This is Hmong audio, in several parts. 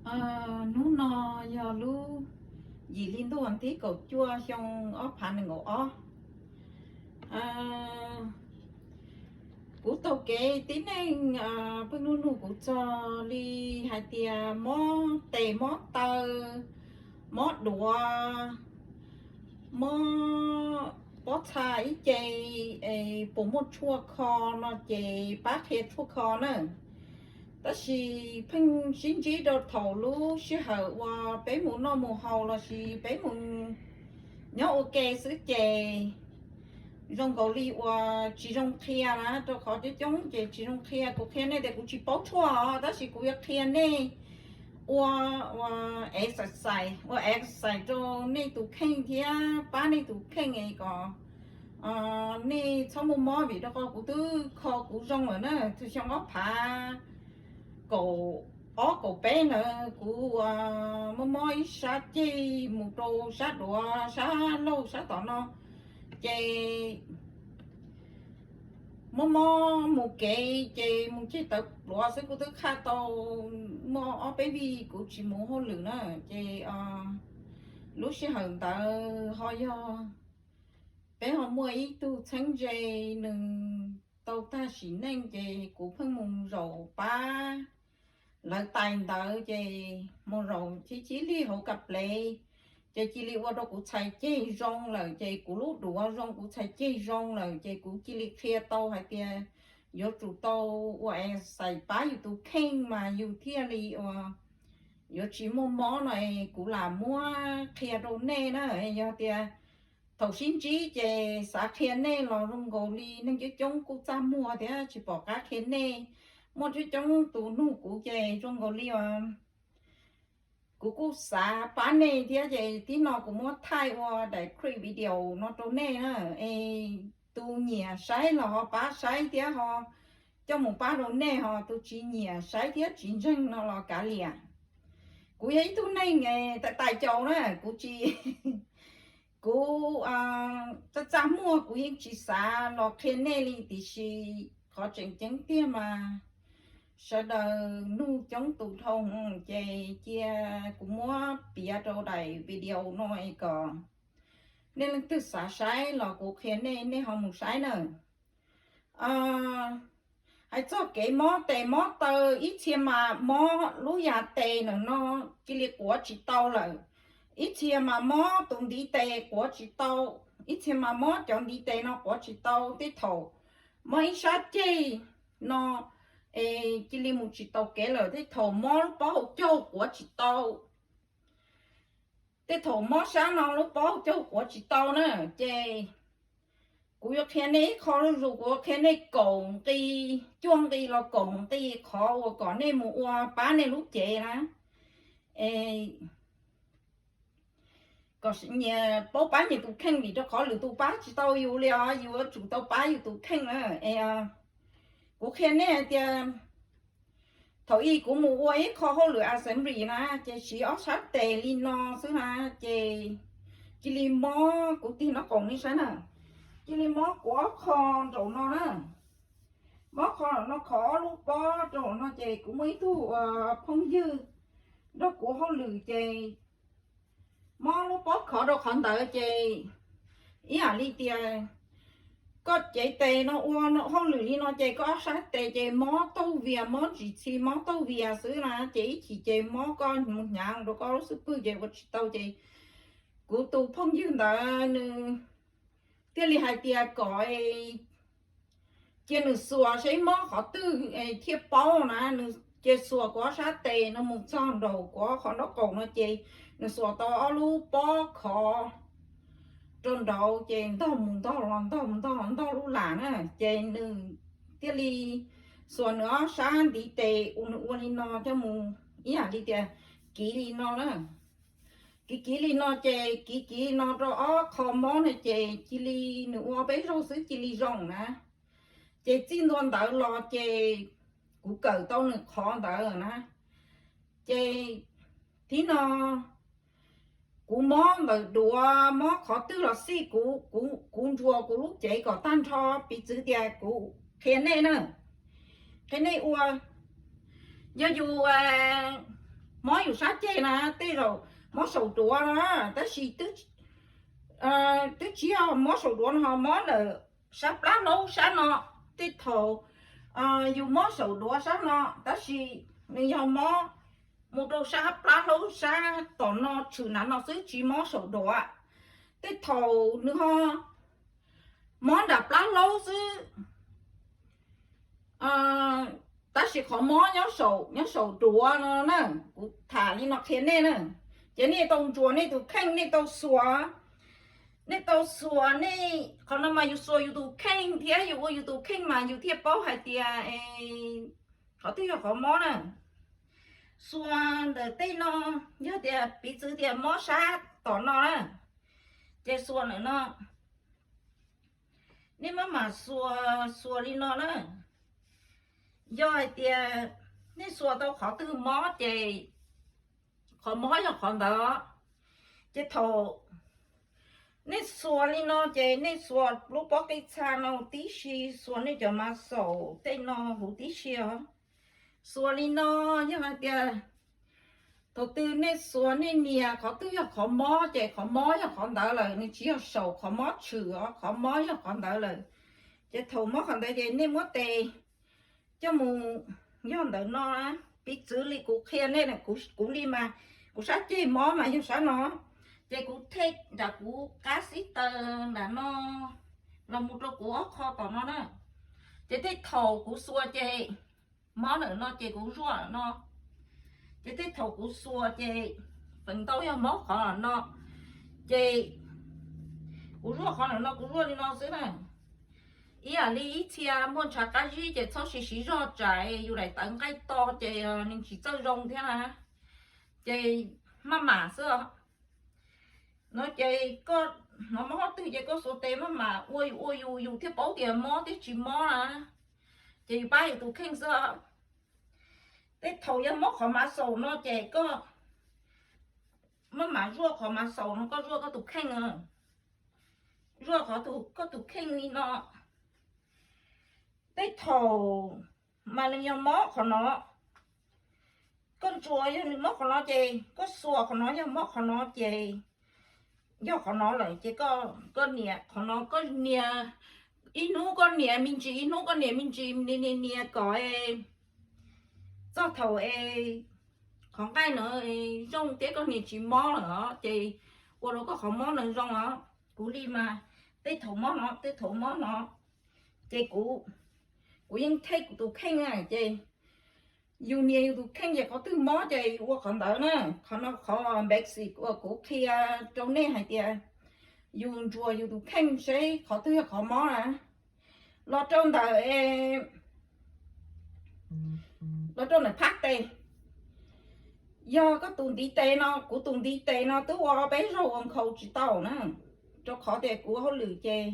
Hnub no yog lub yim hli ntuj vas thib kaum cuaj xyoo ob phav nees nkaum ob. Kuv taug kev tib neeg pheej nug nug kuv txog li hais tias mob tes mob taw, mob duav, mob pob txha ib ce, puas muaj tshuaj kho no ces pab qhia tshuaj kho na. Tab sis pheej sib ntsib rau thaum lub sij hawm uas peb mus noj mus haus lossis peb mus nyob ua ke xwb ces zoo nkaus li uas tsis zoo qhia na, rau qhov coob coob ces tsis zoo qhia. Kuv qhia nej tias kuv tsis paub tshuaj os, tab sis kuv yuav qhia nej ua, ua exercise, ua exercise rau nej tus kheej thiab pab nej tus kheej es kom nej txhob muaj mob, vim rau qhov kuv twb kho kuv zoo lawm na. Txog xyoo ob phav kaum ob kaum peb ntawd kuv muaj mob ib sab ceg mus rau sab duav, sab laug sab tom no, ces mob mob mus kev ces mus ceg tawv pluav xwb. Kuv twb qhaj tau muaj ob peb vij kuv tsis mus hauj lwm na, ces lub sij hawm ntawd ho yog peb ho muaj ib tug txheeb ze, nws tau tag sim neej ces kuv pheej mus zaum pab lawv tais ntawd ces mus zaum cia cia li hauv kas plev, ces cia li ua rau kuv txhais ceg zoo lawm, ces kuv lub duav zoo, kuv txhais ceg zoo lawm, ces kuv cia li qhia tau hais tias yuav tsum tau ua exercise pab yus tus kheej mas yus thiaj li ua yuav tsis muaj mob no es kuv lam muab qhia rau nej na. Yog tias thaum sib ntsib ces xav qhia nej los zoo nkaus li neeg coob coob kuj txaj muag thiab tsis pom qab qhia nej. Muaj coob coob tus nug kuv ces zoo nkaus li kuv kuj xav pab nej thiab, ces tib no kuv muab thaij ua daim clip video no rau nej na. Es tus nyiam saib los ho pab saib thiab, ho coj mus pab rau nej, ho tus tsis nyiam saib thiab tsis ntseeg no los kav liam. Kuv yog ib tug neeg tais tais caus na, kuv tsis, kuv txaj txaj muag kuv yeej tsis xav los qhia nej li, tiam sis qhov tseem ceeb tiag mas sawv daws nug coob tus dhau, ces cia kuv muab piav rau daim video no es kom nej leej twg xav saib los kuv qhia nej, nej ho mus saib na. Hais txog kev mob tes mob taw, ib txhia mas mob lub yas tes ntawm no cia li quav tsis tau lawm, ib txhia mas mob tus ntiv tes quav tsis tau, ib txhia mas mob cov ntiv tes no quav tsis tau, tej thaum mob ib sab ceg no es cia li mus tsis tau kev lawm, tej thaum mob lub pob hau caug quav tsis tau, tej thaum mob sab no lub pob hau caug quav tsis tau na. Ces kuv yuav qhia nej ib qho zuj zus, kuv yuav qhia nej kaum nqi, cuaj nqi los kaum nqi qhov uas kom nej mus ua pab nej lub cev na. Es kom nyias paub pab nyias tus kheej, vim rau qhov lwm tus pab tsis tau yus li os, yus yuav tsum tau pab yus tus kheej na. Es kuv qhia nej hais tias thaum ub kuv mus ua ib qho hauj lwm assembly na, ces siv ob sab tes li no xwb na, ces cia li mob kuv tig no qoom nej saib na, cia li mob kuv ob qho nraum no na, mob qho no khov ob lub pob rau no, ces kuv muaj ib tug phooj ywg nrog kuv hauj lwm ces mob lub pob khov rau qhov ntawd ces ib yam li tias koj cev tes no ua hauj lwm li no ces koj ob sab tes ces mob taug vias, mob ntsis txhi mob taug vias xwb na, ces ib chim ces mob koj mus hnyav rau koj lub xub pwg ces ua tsis tau. Ces kuv tus phooj ywg ntawd nws thiaj li hais tias kom cia nws xuas seb mob qhov twg thiaj paub na. Nws ces xuas kuv ob sab tes no mus txog nraum kuv qhov nraub qaum no ces nws xuas tau ob lub pob khov rau nraud ces ntog mus ntog los ntog mus ntog ntog lub lam na, ces nws thiaj li xuas nws ob sab ntiv tes uas nws ua li no coj mus ib yam li tias kiv li no na. Kiv kiv li no ces kiv kiv li no rau ob qho mob no ces cia li nws ua peb zaug xwb cia li zoo na. Ces txij ntua ntawd los ces kuv kawm tau nws qhov ntawd na. Ces thib no kuv mob ntawm duav mob qhov twg los xij, kuv ntsuas kuv lub cev kom tag nrho, piv txwv tias kuv qhia nej na, qhia nej ua, yog yus mob yus sab ceg na, tej zaum mob saum duav no, tab sis twb tsis yog mob saum duav no, ho mob ntawm sab plab hlaub sab no. Tej thaum yus mob saum duav sab no, tab sis nws yog mob mus rau sab plab hlaub sab tom no tshwm nav no xwb, tsis mob saum duav. Tej thaum nws ho mob nram plab hlaub xwb, tab sis qhov mob nyob saum duav no na. Kuv tham li no qhia nej na, ces nej tau ntsuas nej tus kheej, nej tau xuas, nej tau xuas nej, qhov no mas yus xuas yus tus kheej thiab yus ua yus tus kheej mas yus thiaj paub hais tias qhov twg yog qhov mob na. Xuas ntawm tej no, yog tias piv txwv tias mob sab tom no na, ces xuas ntawm no. Nej maj mam xuas, xuas li no na. Yog hais tias nej xuas tau qhov twg mob ces qhov mob yog qhov ntawd. Ces thaum nej xuas li no ces nej xuas lub pob qij txha no tib si, xuas nej cov mas xaum tej no huv tib si os. Xuas li no, yog hais tias thaum twg nej xuas nej nias qhov twg yog qhov mob ces qhov mob yog qhov ntawd lawm, nws tsis yog saum qhov mob tshwm os, qhov mob yog qhov ntawd lawm. Ces thaum mob qhov ntawd ces nej muab tes coj mus, yog ntawm no, piv txwv li kuv qhia nej, kuv li mas, kuv sab ceg mob mas yog sab no, ces kuv thej nram kuv qab xib taws nram no los mus rau kuv ob qho tom no na. Ces tej thaum kuv xuas ces mob ntawm no ces kuv zuaj no, ces tej thaum kuv xuas ces feem ntau yog mob qhov no, ces kuv zuaj qhov ntawm no, kuv zuaj li no xwb na. Ib yam li ib txhia muaj ntshav qab zib ces txhob siv siv zog tsam yus daim tawv nqaij to ces nws tsis txawj zoo thiab na, ces maj mam xwb. No ces koj hnov mob qhov twg ces koj xuas tes maj mam ua yus ua yus, yus thiaj paub tias mob thiab tsis mob na. Ces yus pab yus tus kheej xwb. Tej thaum yog mob qhov mav xaus no ces koj maj mam zuaj qhov mav xaus no, koj zuaj koj tus kheej, zuaj qhov koj tus kheej li no. Tej thaum mas nws yog mob qhov no, koj ntsuas yog nws mob qhov no ces koj xuas qhov no, yog mob qhov no ces yog qhov no lawm ces koj nias qhov no, koj nias ib hnub koj nias me ntsis, ib hnub koj nias me ntsis, nias nias nias kom txog thaum es qhov nqaij no zoo thiab koj nias tsis mob lawm os, ces ua rau koj qhov mob no zoo os. Kuv li mas tej thaum mob no, tej thaum mob no, ces kuv, kuv yeej thej kuv tus kheej na, ces yus nias yus tus kheej ces qhov twg mob ces yus ua qhov ntawd na. Qhov no qhov basic uas kuv qhia rau nej hais tias yus ntsuas yus tus kheej seb qhov twg yog qhov mob na. Los rau ntawm, los rau ntawm phab tes, yog koj tus ntiv tes no, kuv tus ntiv tes no twb ua ob peb zaug ua nkhaus tsis tau na, rau qhov tias kuv hauj lwm ces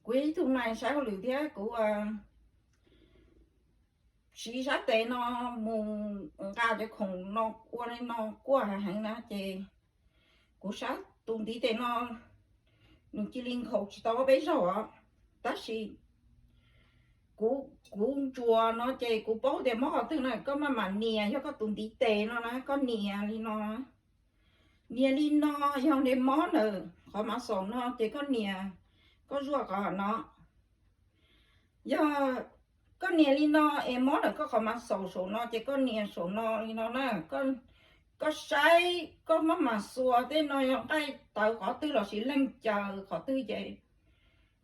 kuv yog ib tug nais saib hauj lwm thiab kuv siv sab tes no mus nqa cov khoom no ua li no kuaj heev na, ces kuv sab tus ntiv tes no nws cia li nkhaus tsis tau ob peb zaug os. Tab sis kuv, kuv ntsuas no ces kuv paub tias mob qhov twg na, koj maj mam nias, yog koj tus ntiv tes no na, koj nias li no, nias li no, yog nws mob ntawm qhov mav xaus no ces koj nias, koj zuaj qhov no. Yog koj nias li no es mob ntawm koj qhov mav xaus saum no ces koj nias saum no li no na. Koj saib, koj maj mam xuas tej no, yog nqaij tawv qhov twg lossis leeg caws qhov twg ces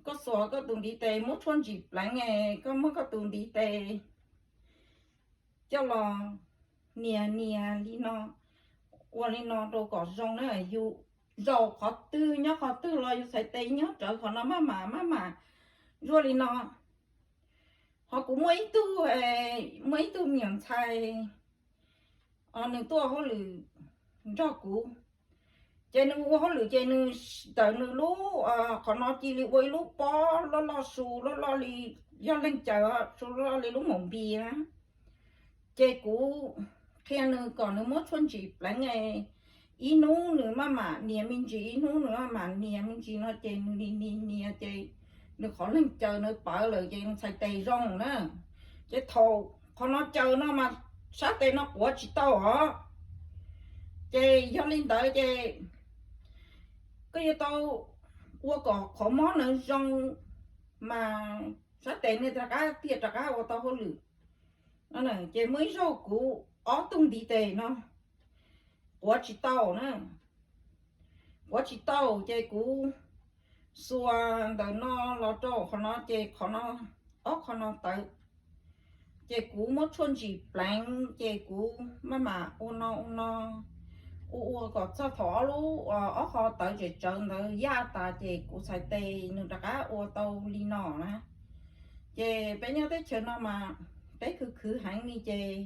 koj xuas koj tus ntiv tes, muab tshuaj ntsim pleev, koj muab koj tus ntiv tes coj los nias nias li no, ua li no rau kom zoo na. Yus zaum qhov twg nyob qhov twg los yus txhais tes nyob rawv qhov no maj mam maj mam zuaj li no. Ho kuv muaj ib tug, muaj ib tug me nyuam ntxhais, nws tuaj hauj lwm nrog kuv, ces nws ua hauj lwm ces nws, ntawm nws lub, qhov no cia li ua ib lub pob loj loj su loj loj li, yog leeg caws su loj li lub maum npis na. Ces kuv qhia nws kom nws muab tshuaj ntsim pleev, ib hnub nws maj mam nias me ntsis, ib hnub nws maj mam nias me ntsis no ces nws nias nias nias ces nws qhov leeg caws nws pawv lawm ces nws txhais tes zoo na. Ces thaum qhov no caws no mas sab tes no quav tsis tau os. Ces yog li ntawd ces koj yuav tau ua kom qhov mob ntawd zoo, mas sab tes nws rov qab thiaj rov qab ua tau hauj lwm. Ces muaj ib zaug kuv ob tug ntiv tes no quav tsis tau na, quav tsis tau ces kuv xuas ntawm no los rau qhov no ces qhov no, ob qhov no tawv. Ces kuv muab tshuaj ntsim pleev ces kuv maj mam ua no ua no, ua ua kom txog thaum ob lub, ob qho tawv tsem tsawv ntawd yaj tas ces kuv txhais tes nws rov qab ua tau li no na. Ces peb nyob teb chaws no mas peb khwv khwv heev li ces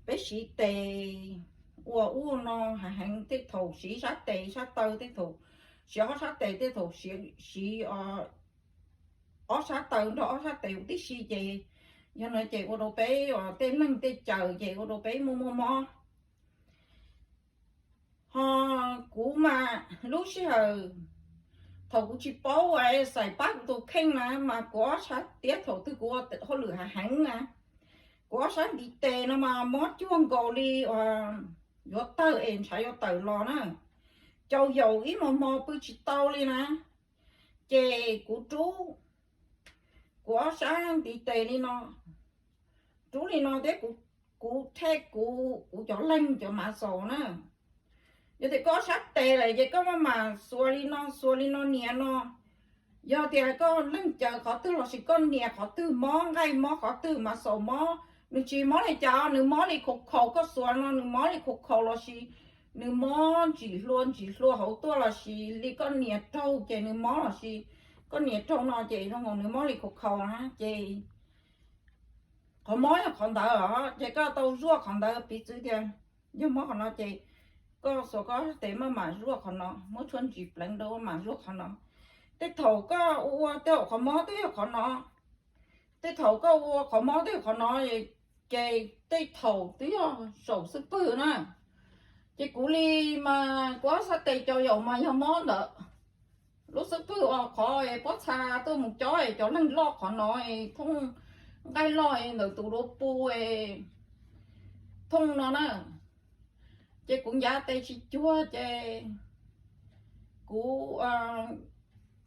peb siv tes ua ub no heev heev, tej thaum siv sab tes sab taw, tej thaum siv ob sab tes, tej thaum siv ob sab taw nrog ob sab tes huv tib si ces yog no ces ua rau peb tej neeg tej caws ces ua rau peb muaj muaj mob. Ho kuv mas lub sij hawm thaum kuv tsis paub xais pab kuv tus kheej na mas kuv ob sab tiab thaum twg kuv ua hauj lwm heev heev na, kuv ob sab ntiv tes no mas mob cuag nkaus li yuav tawg es ntshav yuav tawm los na, cau yaum ib hmo hmo pw tsis tau li na. Ces kuv rub kuv ob sab ntiv tes li no, rub li no thiab kuv thej kuv, kuv cov leeg cov mav xaus na. Yog tias koj ob sab tes lawm ces koj maj mam xuas li no xuas li no nias no. Yog tias koj leeg caws qhov twg lossis koj nias qhov twg mob, nqaij mob qhov twg, mav xaus mob, nws tsis mob li cas, nws mob li khaus khaus, koj xuas no nws mob li khaus khaus lossis nws mob ntsim hlua ntsim hlua hauv tuaj lossis li koj nias raug ces nws mob lossis koj nias raug no ces zoo nkaus nws mob li khaus khaus na ces qhov mob yog qhov ntawd os, ces koj tau zuaj qhov ntawd. Piv txwv tias yog mob qhov no ces koj xuas koj tes maj mam zuaj qhov no, muab tshuaj ntsim pleev rau maj mam zuaj qhov no. Tej thaum koj ua ua tej zaum qhov mob twb yog qhov no, tej thaum koj ua qhov mob twb yog qhov no, ces tej thaum twb yog saum xub pwg na. Ces kuv li mas kuv ob sab tes cau yaum mas yog mob ntawm lub xub pwg uas qhov pob txha tuaj mus cob cov leeg loj qhov no, thooj nqaij loj ntawm tus duav pu, thooj no na. Ces kuv ncav tes tsis cuag ces kuv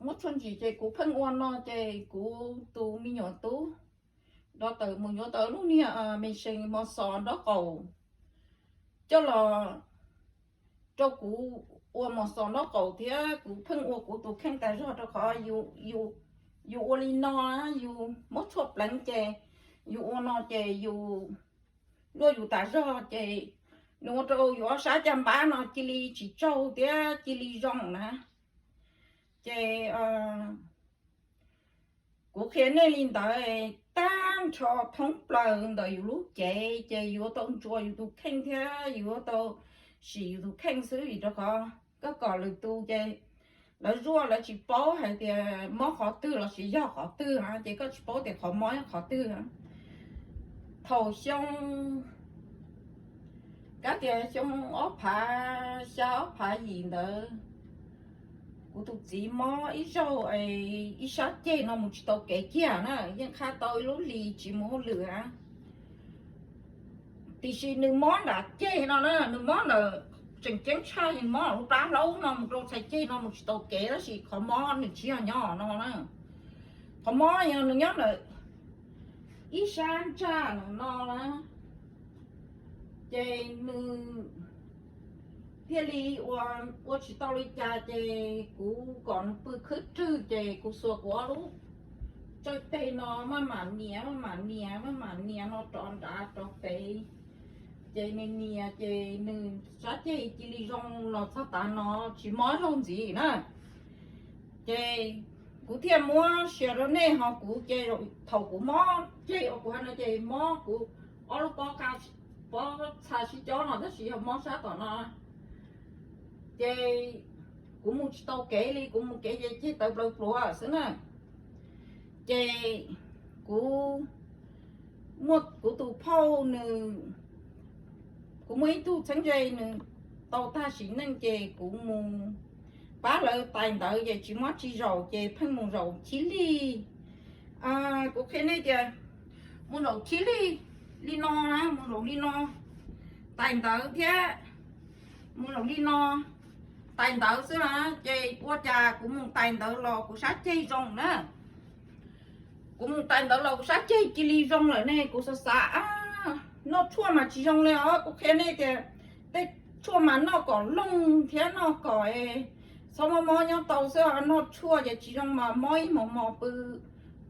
muab tshuaj ntsim ces kuv pheej ua no ces kuv tus me nyuam tub rov tawm mus yuav tau lub niag me sees mos xos nraub qaum coj los rau kuv ua mos xos nraub qaum thiab kuv pheej ua kuv tus kheej tas zog rau qhov yus ua li no, yus muab tshuaj pleev ces yus ua no ces yus luaj yus tas zog ces nws ua rau yus ob sab caj npab no cia li tsis tsaug thiab cia li zoo na. Ces kuv qhia nej li ntawd tag nrho thoob plaws ntawm yus lub cev ces yuav tau ntsuas yus tus kheej thiab yuav tau sim yus tus kheej xwb vim rau qhov koj kom lwm tus ces lawv zuaj lawv tsis paub hais tias mob qhov twg lossis yog qhov twg na, ces koj tsis paub tias qhov mob yog qhov twg. Thaum xyoo, kav tias xyoo ob phav xya ob phav yim ntawd, kuv tus txiv mob ib zaug, ib sab ceg no mus tsis tau kev kiag na, yeej qha tau ib lub hlis tsis mus hauj lwm na. Tiam sis nws mob nram ceg no na, nws mob ntawm, tseem ceeb tshaj nws mob lub plab hlaub no mus rau txhais ceg no mus tsis tau kev, tab sis qhov mob nws tsis yog nyob no na. Qhov mob yog nws nyob ntawm ib sab ntsaj no na. Ces nws thiaj li ua, ua tsis tau li cas ces kuv kom nws pw khwb rwg ces kuv xuas kuv ob lub tsawj teg no maj mam nias maj mam nias maj mam nias no rov nrad rov pem. Ces nws nias ces nws sab ceg cia li zoo los txog tav no, tsis mob zaug ntxiv na. Ces kuv thiaj muab share rau nej ho kuv ces thaum kuv mob ceg uas kuv hais no ces mob kuv ob lub pob qa, pob txha sib cob no tab sis yog mob sab tom no. Ces kuv mus tsis tau kev li, kuv mus kev ces ceg tawv plaws pluav xwb na. Ces kuv muaj kuv tus phauj nws, kuv muaj ib tug txheeb ze nws tau tag sim neej ces kuv mus pab lawv tais ntawd ces tsis mob tsis zaum ces pheej mus zaum chib lig. Kuv qhia nej tias mus zaum chib lig li no na, mus zaum li no, tais ntawd thiab Mus zoo li no, tais ntawv xwb na, ces ua cas kuv mus tais ntawv los kuv sab ceg zoo na. Kuv mus tais ntawv los kuv sab ceg cia li zoo lawm ne, kuv xav xav, noj tshuaj mas tsis zoo li os. Kuv qhia nej tias tej tshuaj mas noj kom looj thiab noj kom txhob mob mob nyob tau xwb, noj tshuaj ces tsis zoo mas mob ib hmos hmo pw,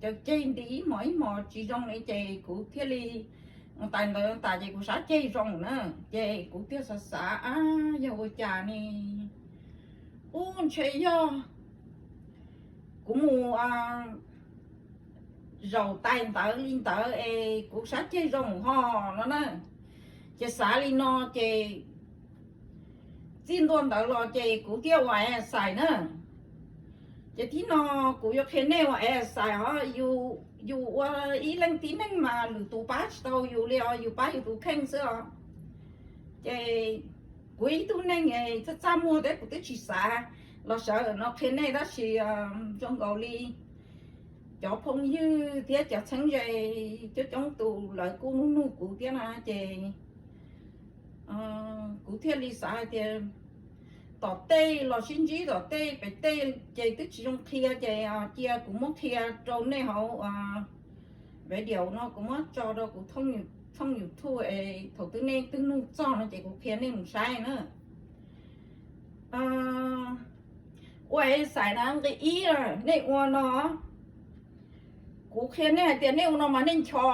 cov ceg nti ib hmos ib hmos tsis zoo li ces kuv thiaj li mus tais ntawv tas ces kuv sab ceg zoo na. Ces kuv thiaj xav xav, yog ua cas ne, ub ntshe yog kuv mus zaum tais ntawv li ntawd es kuv sab ceg zoo ho no na. Ces xav li no ces txij ntua ntawd los ces kuv thiaj ua exercise na. Ces thib no kuv yuav qhia nej ua exercise os, yus ua ib leej tib neeg mas lwm tus pab tsis tau yus li os, yus pab yus tus kheej xwb os. Ces kuv ib tug neeg txaj txaj muag thiab kuv twb tsis xav los sawv no qhia nej tab sis zoo nkaus li cov phooj ywg thiab cov txheeb ze coob coob tus lawv kuj nug nug kuv thiab na ces kuv thiaj li xav hais tias tom tej los sib ntsib tom tej pem tej ces twb tsis zoo qhia ces cia kuv muab qhia rau nej hauv video no, kuv muab tso rau kuv thooj YouTube es thaum twg nej twg nug txog no ces kuv qhia nej mus saib na. Ua exercise na, nqi ib, nej ua no, kuv qhia nej hais tias nej ua no mas nej ncho,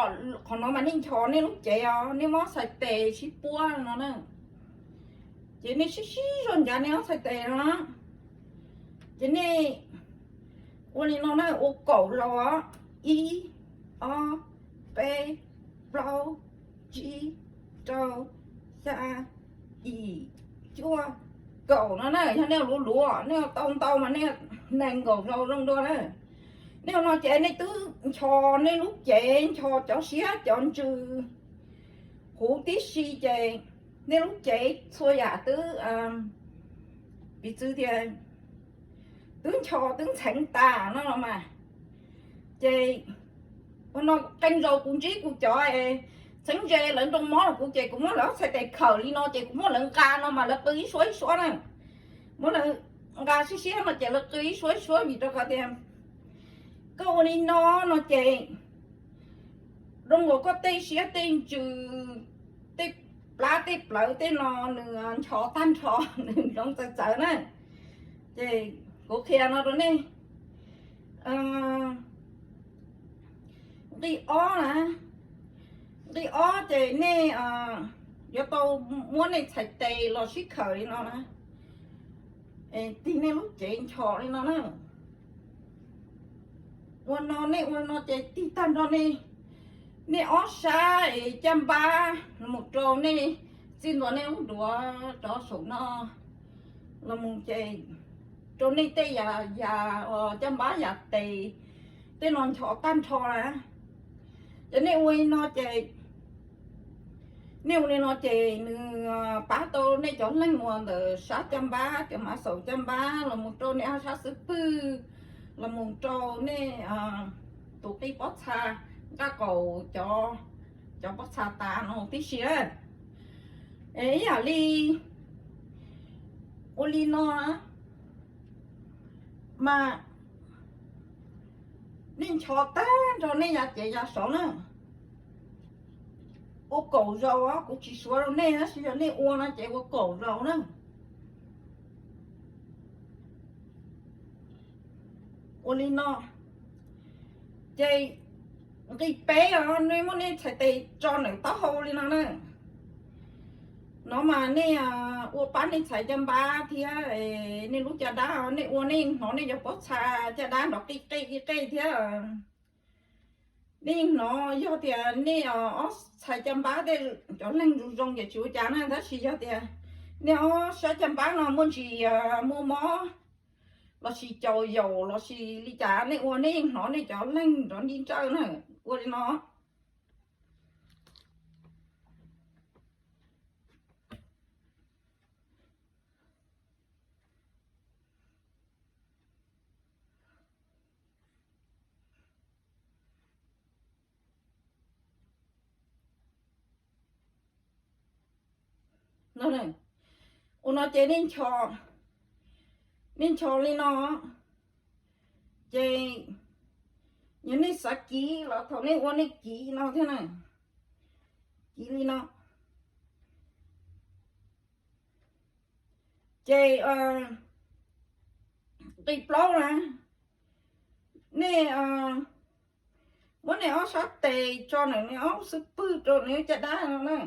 qhov no mas nej ncho nej lub cev os, nej muab txhais tes sib puab no na. Ces nej sib sib zog ncav nej ob txhais tes no, ces nej ua li no na, ua kaum zaus os, ib, ob, peb, plaub, tsib, rau, xya, yim, cuaj, kaum no na. Yog nej ua luv luv, nej ua tau ntau mas nej nees nkaum zaus zoo dua na. Nej ua no ces nej twb ncho nej lub cev, ncho cov siab cov ntsws huv tib si ces nej lub cev txhua yam twb, piv txwv tias twb ncho twb ntxheev tas no los mas. Ces ua no qee zaus kuv ntsib kuv cov txheeb ze lawv nroo mob los kuv ces kuv muab lawv ob txhais tes khawm li no ces kuv muab lawv nqa no mas lawv qw ib suab ib suab na. Muab lawv nqa siab siab no ces lawv qw ib suab ib suab vim rau qhov tias koj ua li no no ces zoo nkaus koj tej siab tej ntsws, tej plab tej plawv tej no nws ncho tag nrho, nws zoo txawv txawv na. Ces kuv qhia no rau nej. Nqi ob na, nqi ob ces nej yuav tau muab nej txhais tes los sib khawm li no na, tig nej lub cev ncho li no na. Ua no nej ua no ces tig tag nrho nej, nej ob sab es caj npab los mus rau nej txij ntua nej lub duav rov saum no los mus ces rau nej tej yam yam caj npab yam tes tej no ncho tag nrho na. Ces nej ua li no ces, nej ua li no ces nws pab tau nej cov leeg uas ntawm sab caj npab, cov mav xaum caj npab los mus rau nej ob sab xub pwg, los mus rau nej tus qij pob txha, nqaj qaum, cov, cov pob txha tas no tib si. Es ib yam li ua li no mas nej ncho tag nrho nej yav cev yav saud na. Ua kaum zaus, kuv tsis suav rau nej tab sis yog nej ua no ces ua kaum zaus na. Ua li no ces nqi peb os, nej muab nej txhais tes tso ntawm taub hau li no na. No mas nej ua pab nej txhais caj npab thiab nej lub caj dab, nej ua nej hnov nej cov pob txha caj dab nrov qij qej qij qej thiab. Nej hnov yog tias nej ob txhais caj npab tej cov leeg zoo zoo ces tsis ua cas na, tab sis yog tias nej ob sab caj npab no muaj ntsis muaj mob lossis caum yaum lossis li cas nej ua nej hnov nej cov leeg nrov nti nrawj na. Ua li no. Ua no ces nej ncho, nej ncho li no, ces yog nej xav kiv los thaum nej ua nej kiv no thiab na, kiv li no. Ces nqe plaub na, nej muab nej ob sab tes tso ntawm nej ob xub pwg rau nej caj dab no na,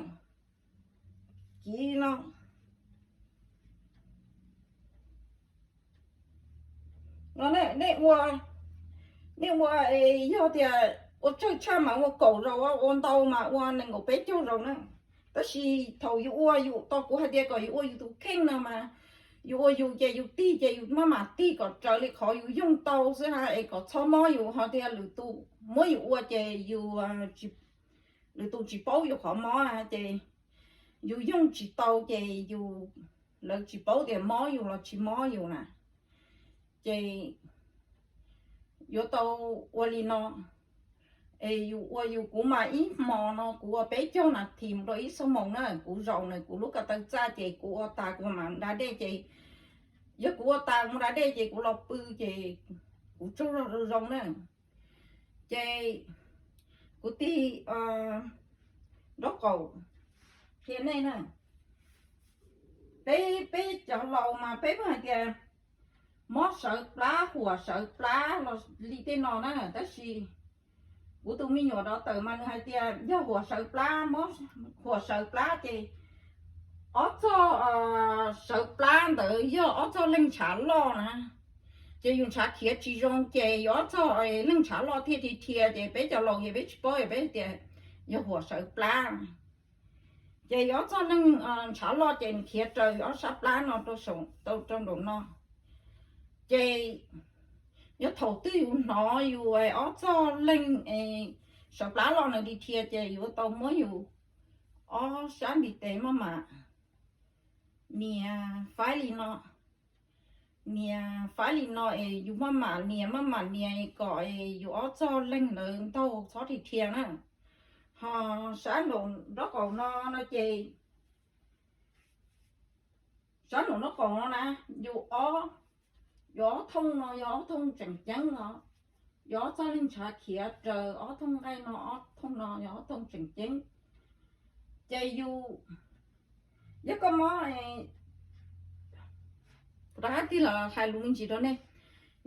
kiv no. Nej ua, nej ua, yog tias ua tsawg tshaj mas ua kaum zaus, ua ntau mas ua nees nkaum peb caug zaus na. Tab sis thaum yus ua, yus tau kuv hais tias kom yus ua yus tus kheej no mas, yus ua yus ces yus tig ces yus maj mam tig kom raws li qhov yus yoog tau xwb na, es kom txhob mob yus ho tias lwm tus muab yus ua ces yus, lwm tus tsis paub yus qhov mob ces yus yoog tsis tau ces yus, lawv tsis paub tias mob yus los tsis mob yus na. Ces yuav tau ua li no, es yus ua yus, kuv mas ib hmo no kuv ua peb caug nas this mus rau ib xuab moos na, kuv zaum na kuv lub ko taw txaj ces kuv ua tas kuv mam da dej ces, yog kuv ua tas mus da dej ces kuv los pw ces kuv tsaug zog zoo na. Ces kuv tig nraub qaum qhia nej na, peb, peb cov laus mas peb pheej hais tias mob sawv plab, huam sawv plab los li tej no na, tab sis kuv tus me nyuam dov tawm mas nws hais tias yog huam sawv plab, mob huam sawv plab ces ob txoj sawv plab ntawd yog ob txoj leeg ntshav loj na, ces yus ntshav khiav tsis zoo ces yus ob txoj leeg ntshav loj thiaj li dhia, ces peb cov laus ces peb tsis paub, peb tias yog huam sawv plab. Ces yus ob txoj leeg ntshav loj ces nws khiav raws ob sab plab no rau nraum no. Ces yog thaum twg yus hnov yus ob txoj leeg sawv plab loj na li dhia ces yus tau muab yus ob sab ntiv tes maj mam nias faib li no, nias faib li no es yus maj mam nias maj mam nias kom yus ob txoj leeg ntawd ntaug txhob dhia na. Ho sab nraum nraub qaum no no ces, sab nraum nraub qaum no na, yus ob, yus ob thooj no yog ob thooj tseem ceeb os. Yus ob txoj leeg ntshav khiav raws ob thooj nqaij no, ob thooj no yog ob thooj tseem ceeb. Ces yus, yog koj mob, rov qab tig los hais lus me ntsis rau nej,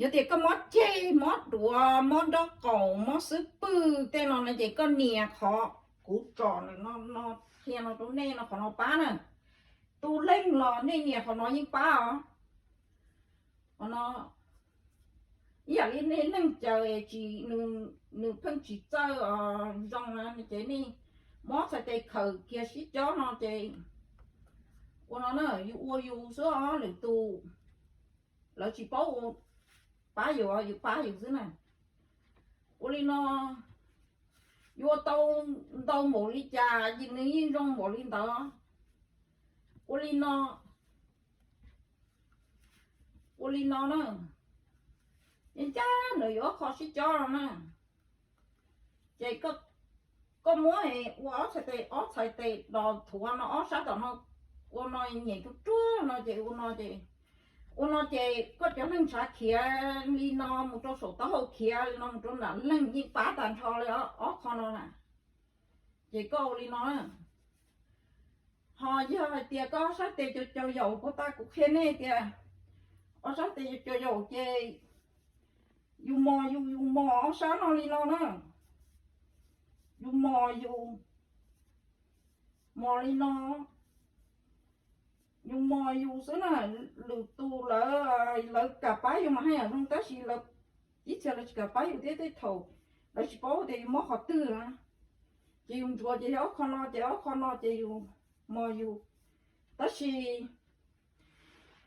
yog tias koj mob ceg, mob duav, mob nraub qaum, mob xub pwg tej no no ces koj nias qhov kuv tsom no, qhia no rau nej no, qhov no pab na. Tu leeg los nej nias qhov no yeej pab os. Qhov no ib yam li nej neeg caws tsis, nws pheej tsis txawj zoo na ces nej muab txhais tes khawm kiag sib cob no ces ua no na, yus ua yus xwb os, lwm tus lawv tsis paub ua, pab yus, yus pab yus xwb na. Ua li no, yuav tau ntau npaum li cas ces nws yeej zoo npaum li ntawd. Ua li no, ua li no na, ncaj ncaj nws yuav ob qho sib cob no na. Ces koj muab ua ob txhais tes, ob txhais tes los thuav no ob sab tom no, ua no nyem ruaj ruaj no ces ua no ces, ua no ces koj cov neeg ntshav khiav li no mus rau saum taub hau, khiav li no mus rau nram leeg, yeej pab tag nrho li ob qho no na. Ces koj ua li no na. Ho yog hais tias koj ob sab tes cau cau yaum, puag ta kuv qhia nej tias ob sab tes cau cau yaum ces yus mos yus, yus mos ob sab no li no na. Yus mos yus, mos li no, yus mos yus xwb na. Lwm tus lawv, lawv kam pab yus mas haj yam zoo, tab sis lawv, ib txhia lawv tsis kam pab yus thiab, tej thaum lawv tsis paub tias yus mob qhov twg na. Ces yus ntsuav ces yog ob qho no, ces ob qho no ces yus mos yus. Tab sis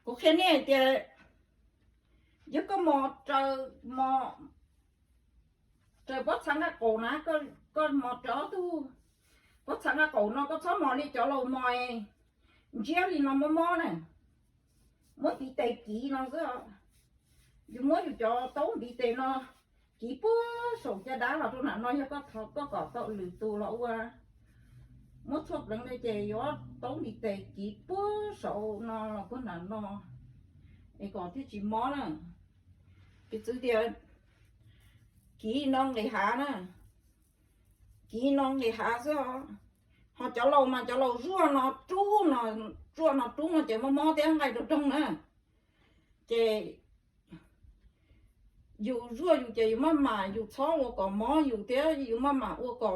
kuv qhia nej hais tias yog koj mos raws, mos raws pob txha nqaij qaum na, koj mos raws ob tug pob txha nqaij qaum no, koj txhob mos li cov laus mos ntsiab li no mob mob na. Muab ntiv tes kiv no xwb. Yus muab yus cov taub ntiv tes no kiv puag saum caj dab los rau nram no, yog koj thov, koj kom tau lwm tus los ua, Muab txhua pleev li ces yuav taub ntiv tes kiv puag saud no los puag nram no es kom thiaj tsis mob na. Piv txwv tias kiv no nqis hav na, kiv no nqis hav xwb os. Ho cov laus mas cov laus zuaj no rub no, zuaj no rub no ces mob mob thiab nqaij rau roog na. Ces yus zuaj yus ces yus maj mam, yus txhob ua kom mob yus thiab yus maj mam ua kom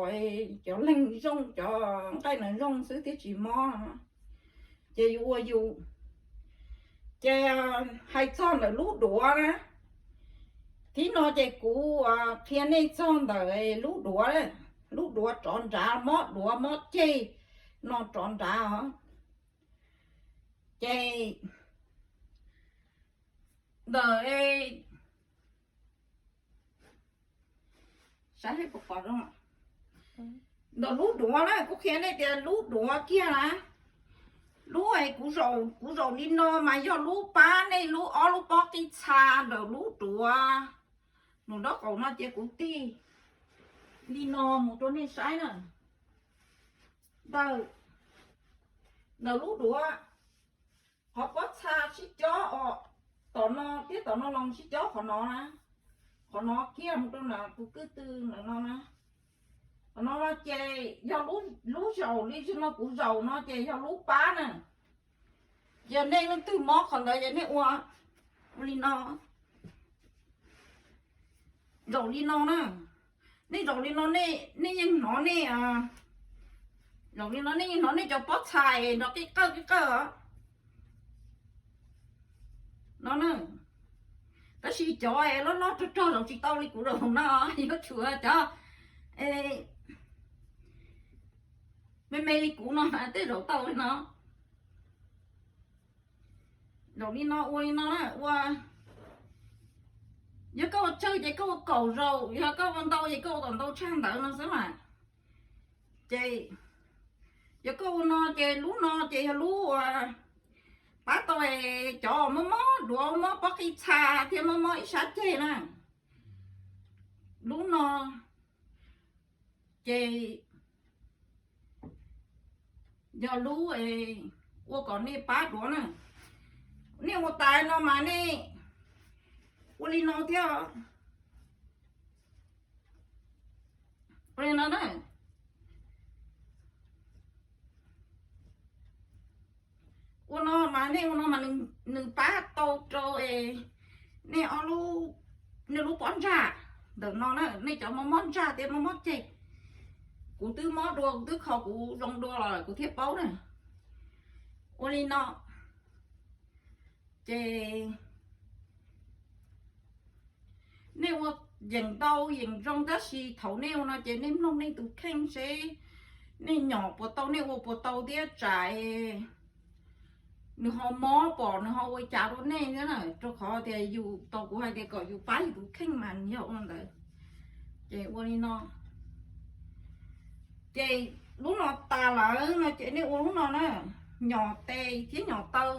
cov leeg zoo, cov nqaij no zoo xwb thiaj tsis mob. Ces yus ua yus. Ces hais txog ntawm lub duav na, thib no ces kuv qhia nej txog ntawm lub duav, lub duav rov nrad, mob duav mob ceg no rov nrad os. Ces ntawm, saib puas pom zoo, ntawm lub duav na, kuv qhia nej tias lub duav kiag na, lub es kuv zaum, kuv zaum li no mas yog lub pab nej lub ob lub pob qij txha ntawm lub duav. Nws nraub qaum no ces kuv tig li no mus rau nej saib na. Ntawm, ntawm lub duav, qhov pob txha sib cob os, tom no thiab tom no los sib cob qhov no na, qhov no kiag mus rau nram tus kwj tw ntawm no na. Qhov no ces yog lub zaum li no kuv zaum no ces yog lub pab na. Yog nej leej twg mob qhov ntawd ces nej ua, ua li no, zaum li no na. Nej zaum li no, nej yeej hnov nej, zaum li no nej yeej hnov nej cov pob txha es nrov qij qawj qij qawj os. No na, tab sis cov loj loj rog rog zaum tsis tau li kuv zaum no, yuav tsum cov me me li kuv no mas tej zaum tau li no. Zaum li no, ua li no na, ua, yog koj ua tsawg ces koj ua kaum zaum, yog koj ua ntau ces koj ua kom ntau tshaj ntawd no xwb mas. Ces yog koj ua no ces lub no ces yog lub uas pab tau cov mob mob duav, mob pob qij txha thiab mob mob ib sab ceg na. Lub no ces yog lub ua kom nej pab duav na. Nej ua tas no mas nej ua li no thiab, ua li no na. Ua no mas nej ua no mas nws pab tau rau nej ob lub, nej lub pob ntsag ntawm no na, nej cov mob mob ntsag thiab mob mob ceg. Kuv twb mob dua, kuv twb kho kuv zoo dua los kuv thiaj paub na. Ua li no ces nej ua yeem ntau yeem zoo, tab sis thaum nej ua no ces nej mloog nej tus kheej seb nej nyom puas tau, nej ua puas tau thiab tsam nws ho mob pom nws ho ua cas rau nej thiab na, rau qhov tias yus tau kuv hais tias kom yus pab yus tus kheej mas nws yog ua ntawd. Ces ua li no, ces lub no tas lawm no ces nej ua lub no na, nyom tes thiab nyom taw.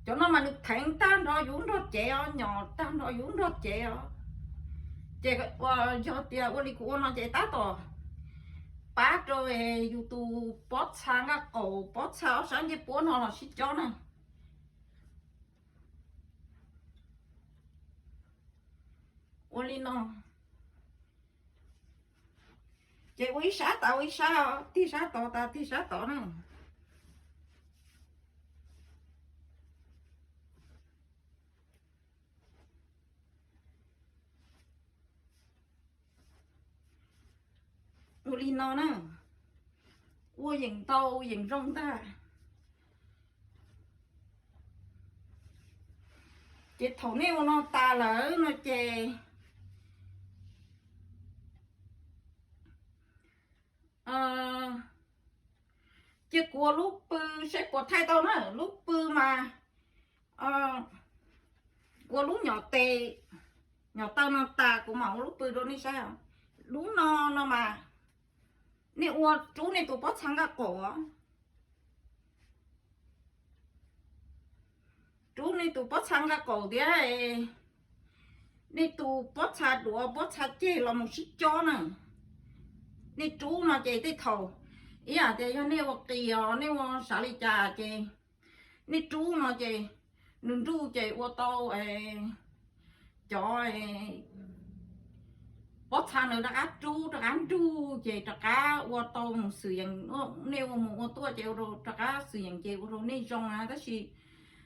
Cov no mas nws theev tag nrho yus nrog cev os, nyom tag nrho yus nrog cev os. Ces ua, yog tias ua li kuv ua no ces tab tom pab rau yus tus pob txha nqaj qaum, pob txha ob sab ncej puab no los sib cob na. Ua li no, ces ua ib sab tas ua ib sab, tig sab tod tas tig sab tod na. Ua li no na, ua yeem ntau yeem zoo ntag. Ces thaum nej ua no tas lawm no ces cia kuv ua lub pw seb puas thaij tau na. Lub pw mas ua lub nyom tes nyom taw no tas kuv mam ua lub pw rau nej saib. Lub no no mas nej ua rub nej tus pob txha nqaj qaum, rub nej tus pob txha nqaj qaum thiab Nej tus pob txha duav pob txha ceg los mus sib cob na. Nej rub no ces tej thaum ib yam tias yog nej ua qis os nej ua sav li cas ces nej rub no ces nws nruj ces ua tau cov pob txha nws rov qab rub rov qab nruj ces rov qab ua tau mus xwm yees, nej ua mus ua tuaj ces ua rau rov qab xwm yees ces ua rau nej zoo na. Tab sis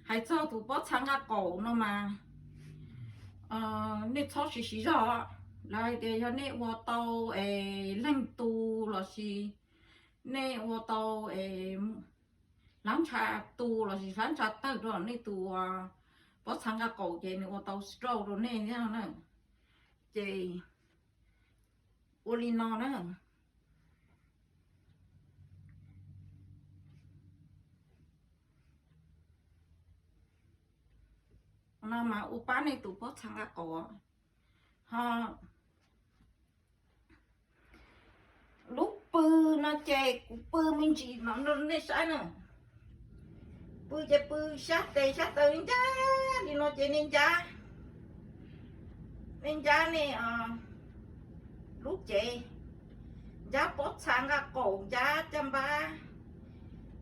hais txog tus pob txha nqaj qaum no mas nej txhob siv siv zog. Lawv hais tias yog nej ua tau es leeg tu lossis nej ua tau es hlab ntsha tu lossis hlab ntsha tawg rau nej tus pob txha nqaj qaum ces nws ua tau stroke rau nej thiab na. Ces ua li no na. No mas ua pab nej tus pob txha nqaj qaum. Ho lub pw no ces kuv pw me ntsis no nej saib na. Pw ces pw sab tes sab taw ncab li no ces nej ncab, nej ncab nej lub cev, ncab pob txha nqaj qaum, ncab caj npab,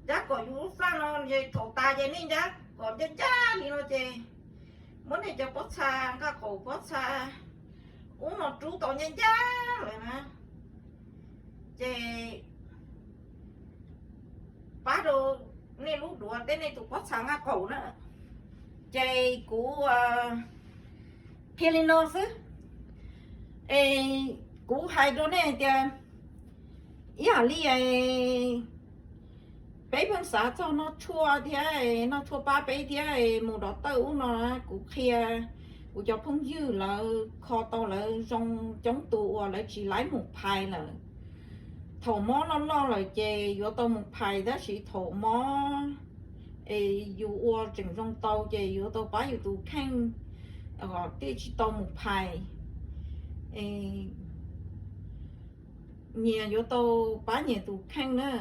ncab kom yus lub flaj no es thaum tas ces nej ncab kom ncaj ncaj li no ces muab nej cov pob txha nqaj qaum pob txha ub no rub tau ncaj ncaj lawm na. Ces pab rau nej lub duav thiab nej tus pob txha nqaj qaum na. Ces kuv qhia li no xwb es kuv hais rau nej tias ib yam li peb pheej xav txog noj tshuaj thiab noj tshuaj pab peb thiab mus dov tawj ub no, kuv qhia kuv cov phooj ywg lawv kho tau lawv zoo coob tus uas lawv tsis laib mus phais lawm. Thaum mob loj loj lawm ces yuav tau mus phais tab sis thaum mob es yus ua tseem zoo tau ces yuav tau pab yus tus kheej kom thiaj tsis tau mus phais. Nyias yuav tau pab nyias tus kheej na.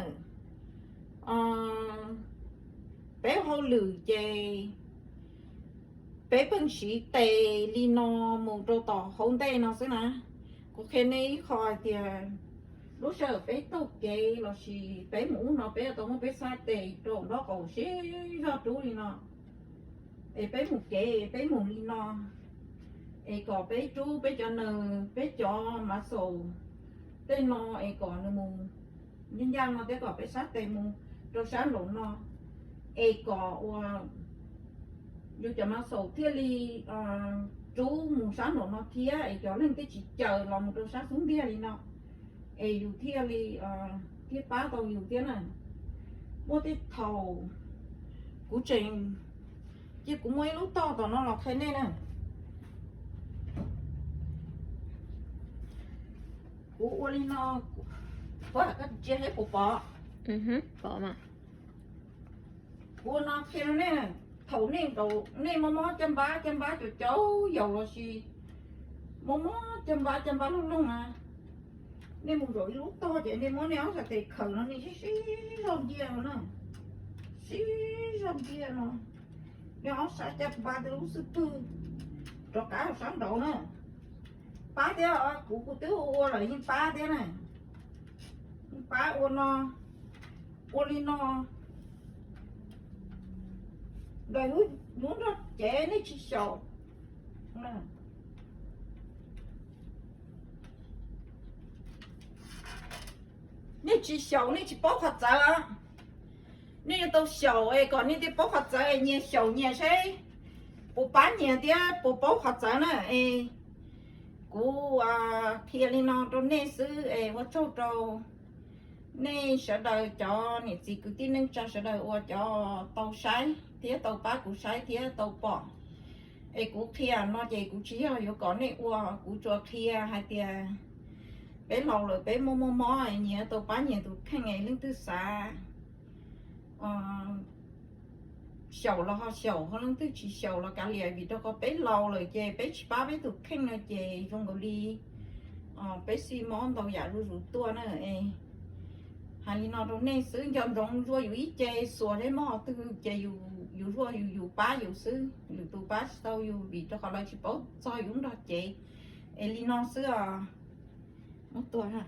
Peb hauj lwm ces peb pheej siv tes li no mus rau tom hauv ntej no xwb na. Kuv qhia nej ib qho hais tias lub sij hawm peb taug kev lossis peb mus ub no peb yuav tau muab peb sab tes rau nraub qaum siv zog rub li no. Es peb mus kev peb mus li no es kom peb rub peb cov nws peb cov mav xaus tej no es kom nws mus ncaj ncaj no thiab kom peb sab tes mus rau sab nraum no es kom ua yus cov mav xaus thiaj li rub mus sab nraum no thiab es cov leeg twb tsis caws los mus rau sab xub ntiag li no es yus thiaj li thiaj pab tau yus thiab na. Muaj tej thaum kuv tseem, cia kuv muaj ib lub toj tom no los qhia nej na. Kuv ua li no, koj ntsia saib puas pom. Kuv ua no qhia rau nej, thaum nej mob mob caj npab caj npab cau cau yaus lossis mob mob caj npab caj npab looj looj na, nej mus zaum ib lub tog ces nej muab nej ob sab tes khaws no nej sib sib zog ncia no na, sib zog ncia no, nej ob sab caj npab tej lub xub pwg rov qab sab nraud na. Pab thiab, kuv kuv twb ua lawm yeej pab thiab na. Yeej pab ua no, ua li no. Ntawm lub nrog cev nej tsis xyaum, nej tsis xyaum nej tsis paub qhov txawv. Nej yuav tau xyaum es kom nej thiaj paub qhov txawv es nyias xyaum nyias seb puas pab nyias thiab puas paub qhov txawv na es. Kuv qhia li no rau nej xwb es ua tsaug rau nej sawv daws cov niam txiv kwv tij neej tsa sawv daws uas cov tau saib thiab tau pab kuv saib thiab tau pom. Es kuv qhia no ces kuv tsis yog yuav kom nej ua, kuv tsuas qhia hais tias peb laus lawm peb muaj muaj mob nyias tau pab nyias tus kheej es leej twg xav xyaum los ho xyaum, ho leej twg tsis xyaum los kav liam, vim rau qhov peb laus lawm ces peb tsis pab peb tus kheej no ces zoo nkaus li peb xij mob ntau yam zuj zus tuaj na. Hais li no rau nej xwb, nco ntsoov zuaj yus ib ce, xuas thiab mob qhov twg ces yus zuaj yus, yus pab yus xwb, lwm tus pab tsis tau yus vim rau qhov lawv tsis paub txog yus lub nrog cev. Es li no xwb os. Muab tua.